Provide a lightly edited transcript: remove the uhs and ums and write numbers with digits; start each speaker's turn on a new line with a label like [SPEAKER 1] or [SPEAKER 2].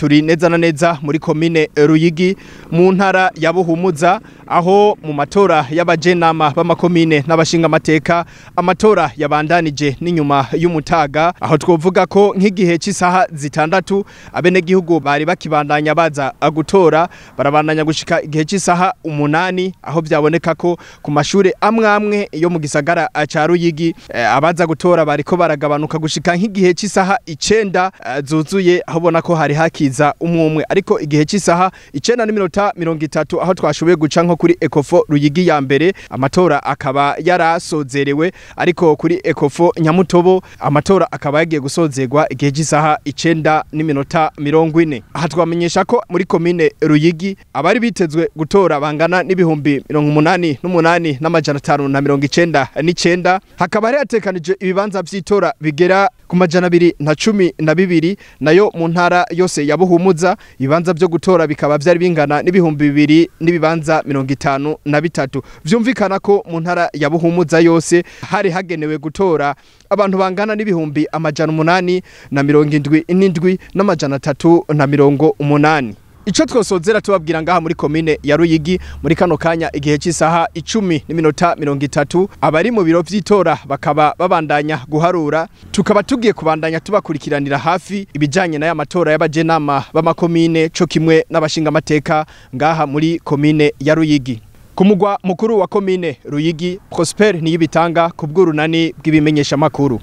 [SPEAKER 1] Turi neza na neza muri komine Ruyigi mu ntara ya Buhumuza, aho mu matora y'abajenama b'amakomine n'abashingamateka amatora yabandanije n'inyuma y'umutaga, aho twovuga ko nk'igihe cy'isaha 6 abenegihugu bari bakibandanya baza gutora, barabandanya gushika igihe cy'isaha 8, aho byaboneka ko ku mashure amwamwe yo mu gisagara ca Ruyigi abaza gutora bariko baragabanuka gushika nk'igihe cy'isaha 9 zuzuye, aho bona ko hari hakiza umwumwe. Ariko igihe cy'isaha 9:30 aho twashoboye guca nko kuri Ecofo Ruyigi ya mbere, amatora akaba yarasozerewe, ariko kuri Ecofo Nyamutobo amatora akaba yagiye gusozerwa igihe cy'isaha 9:40. Aha twamenyesha ko muri komine Ruyigi abari bitezwe gutora bangana n'ibihumbi 88,599, hakaba hari hatekanije ibibanza vy'itora bigera ku 212, nayo mu ntara yose ya Buhumuza ibibanza byo gutora bikaba byari bingana n'ibihumbi 2 n'ibibanza 53. Vyumvikana ko mu ntara ya Buhumuza yose hari hagenewe gutora abantu bangana n'ibihumbi 877 380. Ico twosozera tubabwira ngaha muri komine ya Ruyigi muri kano kanya igihe cy'isaha 10:30 abari mu biro vy'itora bakaba babandanya guharura. Tukaba tugiye kubandanya tubakurikiranira hafi ibijanye n'aya matora y'abajenama b'amakomine co kimwe n'abashingamateka ngaha muri komine ya Ruyigi. Ku mugwa mukuru wa komine Ruyigi, Prosper Niyibitanga ku bw'urunani bw'ibimenyesha makuru.